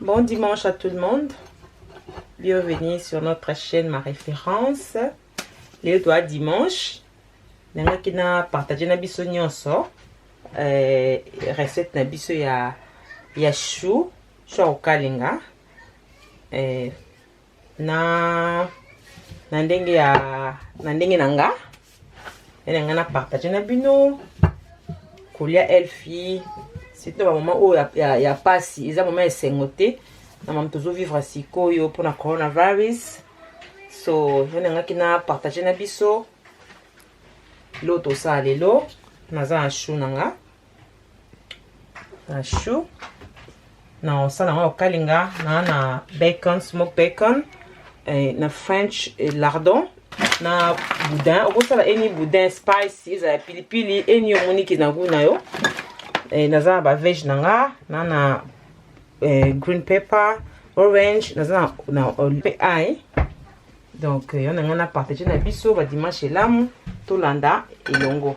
Bon dimanche à tout le monde. Bienvenue sur notre chaîne Ma Référence. Lelo toa dimanche. Nangaki na partager na biso nyonso recette na biso ya chou, chou ya kokalinga. Na ndenge ya na ndenge na nga. Na nga na partager na bino kolia healthy. Surtout ba moment oyo ya pasi, eza moment ya esengo te. Na mama tozo vivre sikoyo mpona coronavirus. So yo nangaki na partager na biso lelo tosala lelo. Naza na chou na nga, na chou na osala yango kokalinga na bacon, smoked bacon, na french lardon, na boudin. Okosala eni boudin spicy, ezala pilipili, eni omoniki na goût na yo. Naza na ba veg na nga, na green pepper, orange, naza na pe ail. Donc yo na nga na partager na biso ba dimanche elamu, tolanda elongo.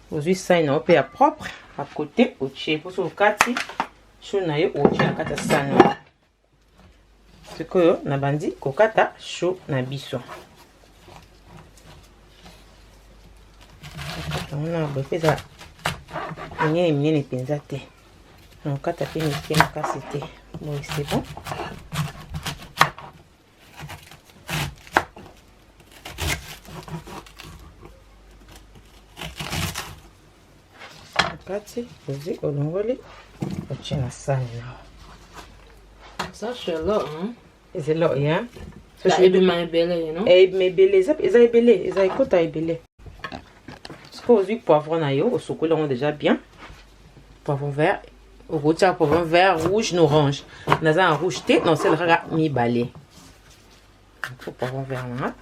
Ozwi sani na yo mpe ya propre à côté, otie mposo okati chou na yo, otie na kati ya sani wana. Sikoyo nabandi kokata chou na biso. Yango na boye mpe eza minene minene mpenza te, nakokata mpe mike makasi te. Boye c'est bon. Kati ozwi olongoli otie na sani na yo. It's actually a lot, huh? It's a lot, yeah. So like, ebima ebele, you know? Ebima ebele, eza ebele, eza ekota ebele. Sikoyo ozwi poivron na yo, osokoli yango déjà bien. Poivron vert, okotia poivron vert, rouge na orange. Naza na rouge te, na osala kaka mibale. Poivron vert na nga.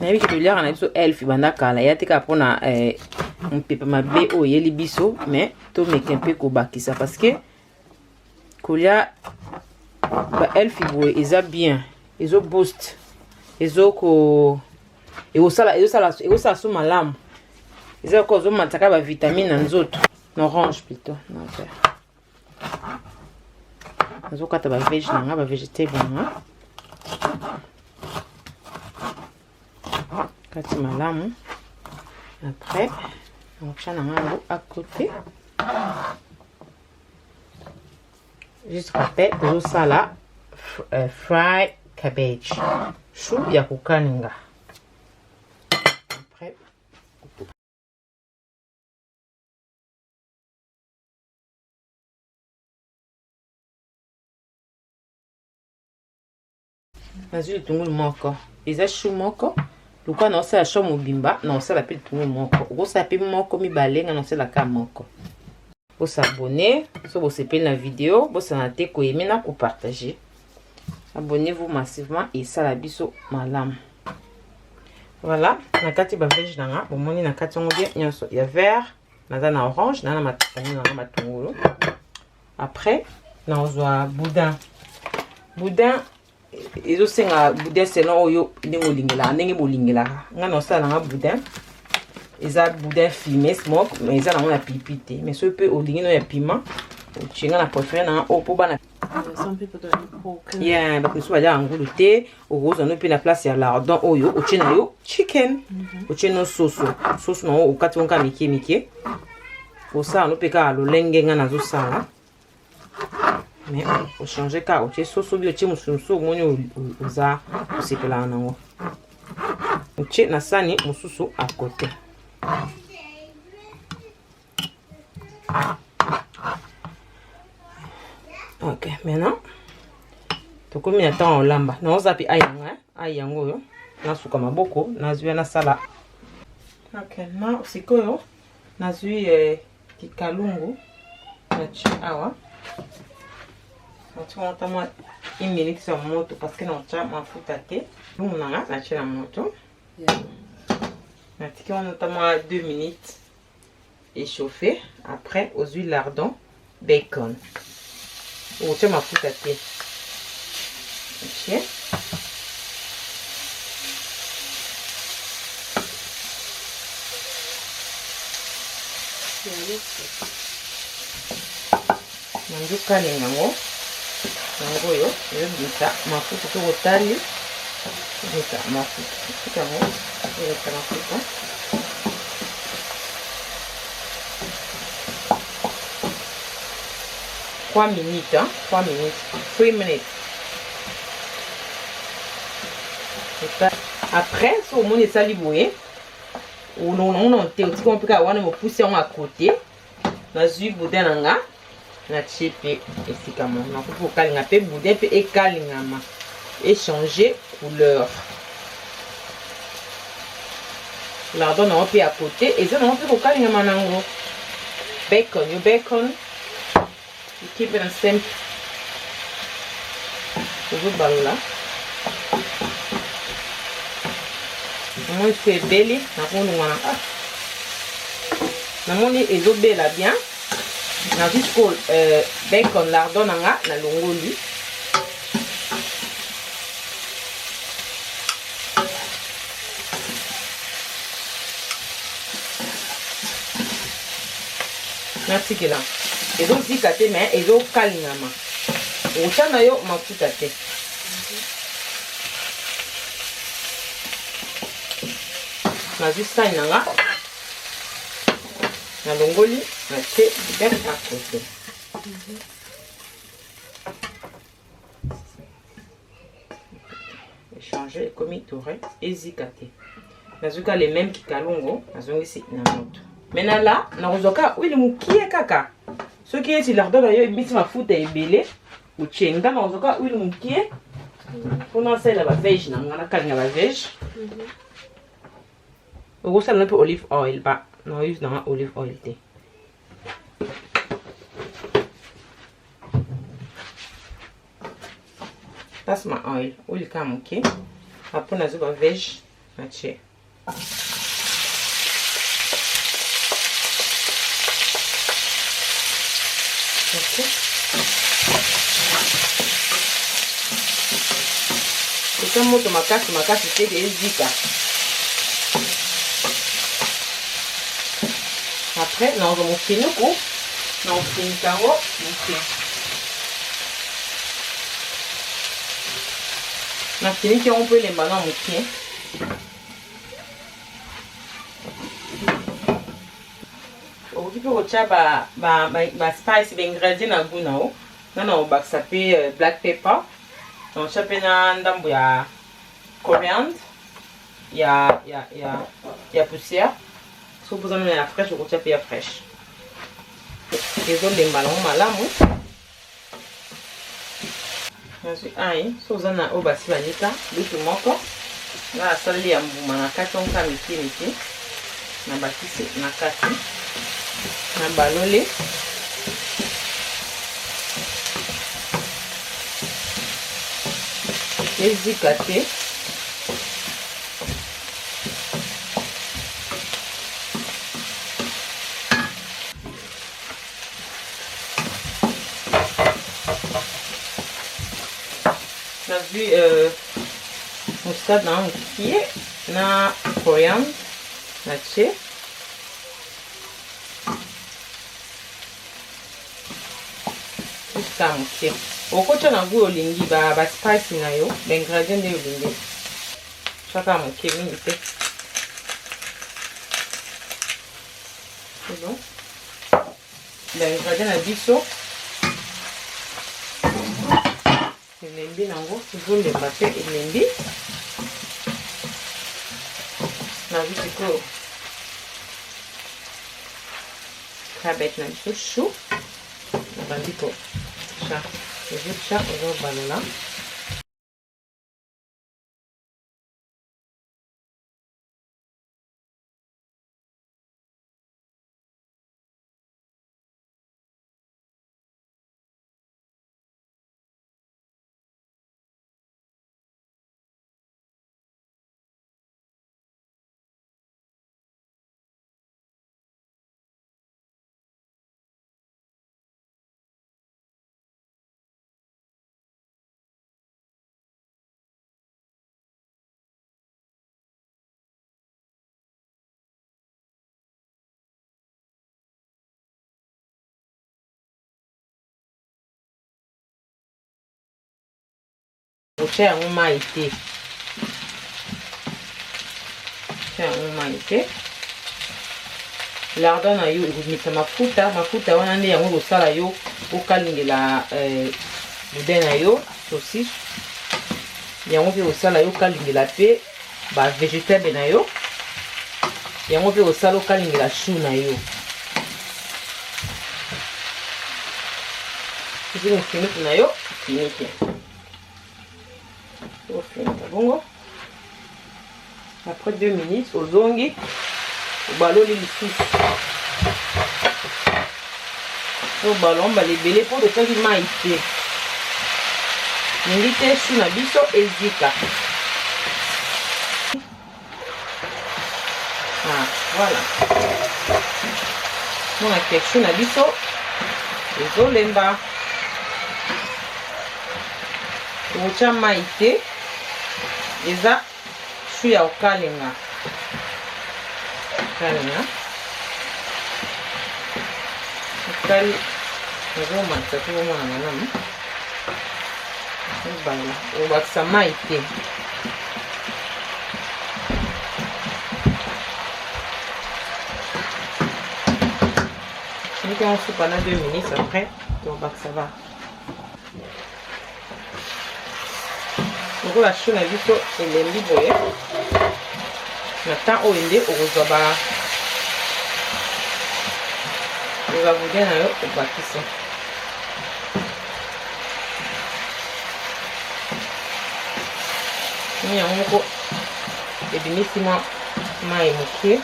Nayebi ke toliaka na biso elfe banda kala, ya te kaka mpona mopepe mabe oyo eyeli biso, mais tomeka mpe kobakisa parce que kolia ba elfe boye eza bien, ezo boost, ezoko ekosala, ezosala, ekosala so malamu. Eza lokola ozomataka ba vitamine na nzoto, na orange plutôt, na vert. Nazokata ba veg na nga, ba vegetable na nga. Kati malamu. Après, nakotia na nga yango à côté. Juste rappel, tozosala fry cabbage, chou ya kokalinga. Après, nazwi litungulu moko, eza chou moko. Lokola naosala chou mobimba, naosala mpe litungulu moko. Okosala mpe moko mibale, nga naosala kaka moko. Bosabone so bosepeli na video, bosana te koyeme na kopartage. Abonnez-vous massivement et esala biso malamu. Voilà, na kati ba veg na nga, bomoni na kati yango bien nyonso ya vert, naza na orange, na na na matungulu. Après, nazwa boudin. Boudin ezosenga boudin selon oyo ndenge olingelaka, ndenge bolingelaka. Nga naosala nanga boudin, eza boudin fumé smoke, mais eza nango na pipi te. Mais soki mpe olingi no ya piment, Otie nga na préféré na oyo mpo bana. Yeah, bato mosusu baliaka ngulu te. Okozwa no mpe na place ya lardon oyo otie na yo chicken. Otie no soso. Soso na yo okati ngo kaka mike mike. Osala no mpe kaka lolenge nga nazosala. Mais ochange kaka otie soso bi otie mosusu mosusu omoni oza osepelaka nango. Otie na sani mosusu à côté. Ok, maintenant tokomi na ntango olamba. Naoza mpe ai yanga, ai yango oyo nasuka maboko nazwi nasala. Ok, na sikoyo nazwi kikalungu natie awa. Natie wana mwa une minute ya moto parce que naotya mafuta te. Lungu nanga natie na moto. Natiki wana ata mwa 2 minutes échauffé. Après ozwi lardon bacon. Otie mafuta te. Otie. Nanzokalinga yango. Yango oyo ezobimisa mafuta soki otali ezobimisa mafuta. Mafuta yango ezobimisa mafuta. 3 minutes, hein? 3 minutes, 3 minutes. Après, so omoni esali boye, olongo te, otiki mpe kaka wana mopusi yango à côté. Nazwi boudin na nga, natie mpe esika moko. Nakoki kokalinga mpe boudin mpe ekalingama, echanger couleur. Lardon nango mpe à côté, eza nango mpe kokalingama nango. Bacon, yo bacon. You keep it simple. Ozobalola. Namoni soki ebeli, nakolongwa na ah. Namoni ezobela bien. Nazwi sikoyo bacon lardon na nga nalongoli. Natikela ezozika te mais ezokalingama. Otya na yo mafuta te. Nazwi sani na nga nalongoli natie bien à côté. Échanger ekomi doré ezika te. Nazwi kaka le même kikalungu nazongisi na moto. Maintenant là nakozwa kaka huile mokie kaka. Soki eti lardon na yo ebimisi mafuta ebele otie nga nakozwa kaka huile mokie mpona asalela ba vege na nga nakalinga ba vege. Okosala mpe olive oil ba na use nanga olive oil te. That's my oil. Oil kaka moke. Après nazwi ba vege natie. Ok. Eza moto makasi makasi te ke ezika. Après nazwa mofinuku na ofinika yango moke. Nafiniki yango mpo elemba na moke. Okoki mpe kotia ba spice, ba ingrédients na goût na yo. Nga na obakisa mpe black pepper, na otia mpe na ndambo ya coriandre ya poussière. Soki mpoza nano ya fraîche, okotia mpe ya fraîche. Ezolemba nango malamu. Nazwi ai, so oza na oyo basi banika lutu moko, nga nasaleli ya mbuma na kati onka mike mike, na bakisi na kati, na baloli. Ezika te. Nazwi moutarde na mokie na coriandre natie. Uta moke. Okotya na gout olingi ba ba spice na yo, ba ingredients nde olingi. Chaka moke mingi te. C'est bon. Ba ingredients na biso elembi nango ezolemba te elembi. Nazwi sikoyo crabette na biso chou nabandi kotya ozotya ozobalola. Otya yango mai te, otya yango mai te. Lardon na yo ekobimisa mafuta. Mafuta wana nde yango ekosala yo okalingela boudin na yo saucisse. Yango mpe ekosala yo okalingela mpe ba vegetable na yo. Yango mpe ekosala okalingela chou na yo. Ozwi mofinuku na yo, ofiniki, ofinika bongo. Après 2 minutes ozongi, obaloli lisusu, obalola mbala ebele mpo totiaki mai te, mingi te, chou na biso ezika. Ah, voilà, mona ke chou na biso ezolemba. Tokotya mai te, eza chou ya kokalinga kalinga. Okali, ozomatisa te, omona malamu, obala, obakisa mai te. Finiki yango su pendant 2 minutes, après tobakisa ba lokola chou na biso elembi boye. Na temps oyo nde okozwa ba ozwa boudin na yo, obakisi ni yango moko, ebimisi mwa mai moke.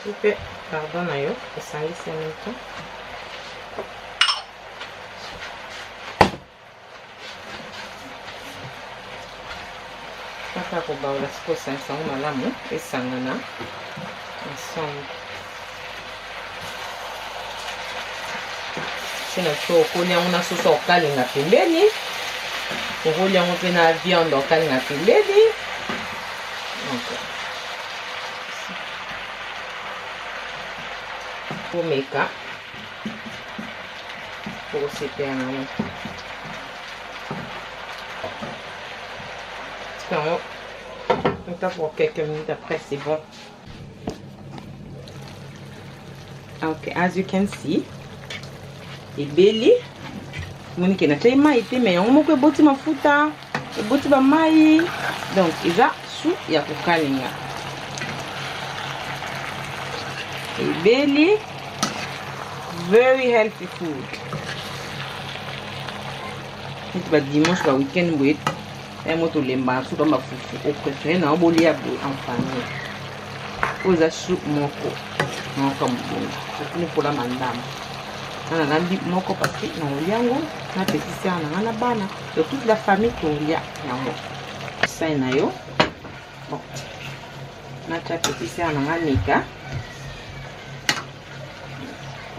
Mpe pardon na yo, osangisi en même temps. Kaka kobaola sikoyo, osangisa yango malamu, esangana ensemble. Chou na biso, okolia yango na soso okalinga pembeni, okolia yango mpe na viande okalinga pembeni. Donc komeka, okosepela nango. Tika yango ata pour quelques minutes, après c'est bon. Ok, as you can see, ebeli. Monike natiaki mai te, mais yango moko eboti mafuta, eboti bamai. Donc eza chou ya kokalinga, ebeli, very healthy food. Neti ba dimanche, ba weekend boye, yango tolembaka soki bafufu, opréféré na yo bolia boye en famille. Oyo eza chou moko moko ya mobongo, okini kolamba ndambo. Nga nalambi moko parce que nakolia yango na petit sœur na nga na bana, donc toute la famille tolia yango. Sai na yo, bon. Natya petit sœur na nga meka.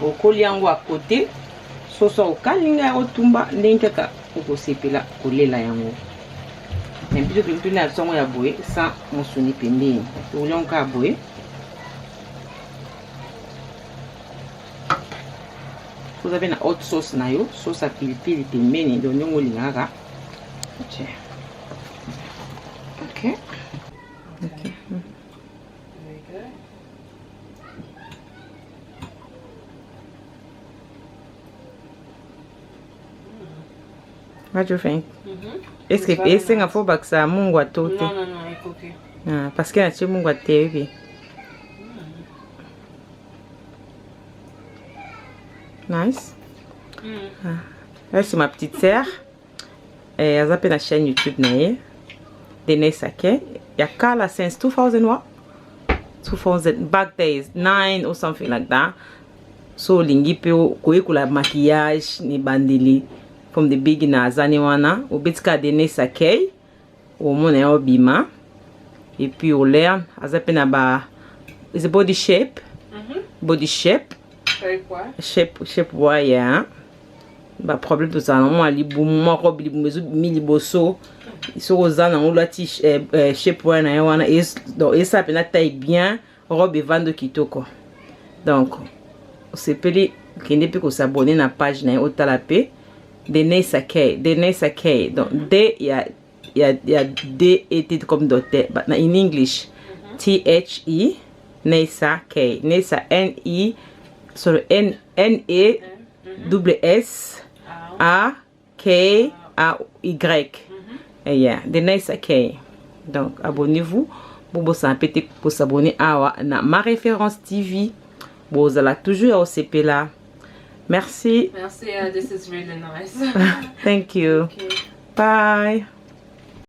Okolia yango à côté soso okalinga ya kotumba ndenge kaka okosepela kolela yango. Mais biso tolingi tolia biso yango ya boye sans mosuni pembeni. Tokolia yango kaka boye. Oza mpe na haute sauce na yo, sauce ya pilipili pembeni, donc ndenge olingaka kaka. Ok. Ok. Ok. Very good. What do you think? Mm-hmm. Est-ce que It's very esenga nice. fo bakisa mungwa to te? Non, non, non, ekoki. Ah, parce que natie mungwa te oyebi. Nice. Ah. Là, c'est ma petite sœur. Eh, aza mpe na chaîne YouTube na ye. Denise Ake. Ya kala since 2000 what? 2000 back days 9 or something like that. So olingi mpe koyekola maquillage na ebandeli from the beginner azani wana obeti kaka Denise Ake omona ya obima et puis olearn aza mpe na ba is a body shape. Body shape. Shape quoi? Shape wa ya ba problème tozala na mwa libumu mwa robe libumu ezobimi liboso soki oza nango olati shape wana na ye wana donc esala mpenza taille bien robe evandi kitoko donc osepeli okende mpe kosabone na page na ye otala mpe Denisa K Denisa K donc D ya ya ya D E T comme docteur but in English T H E Nessa K Nessa N E sorry N N E double S A K A Y. Eh, yeah, Denisa K. Donc abonnez-vous. Bobosana mpe te kosabone awa na Ma Référence TV. Bozala toujours ya osepela. Merci. Merci, this is really nice. Thank you. Okay. Bye.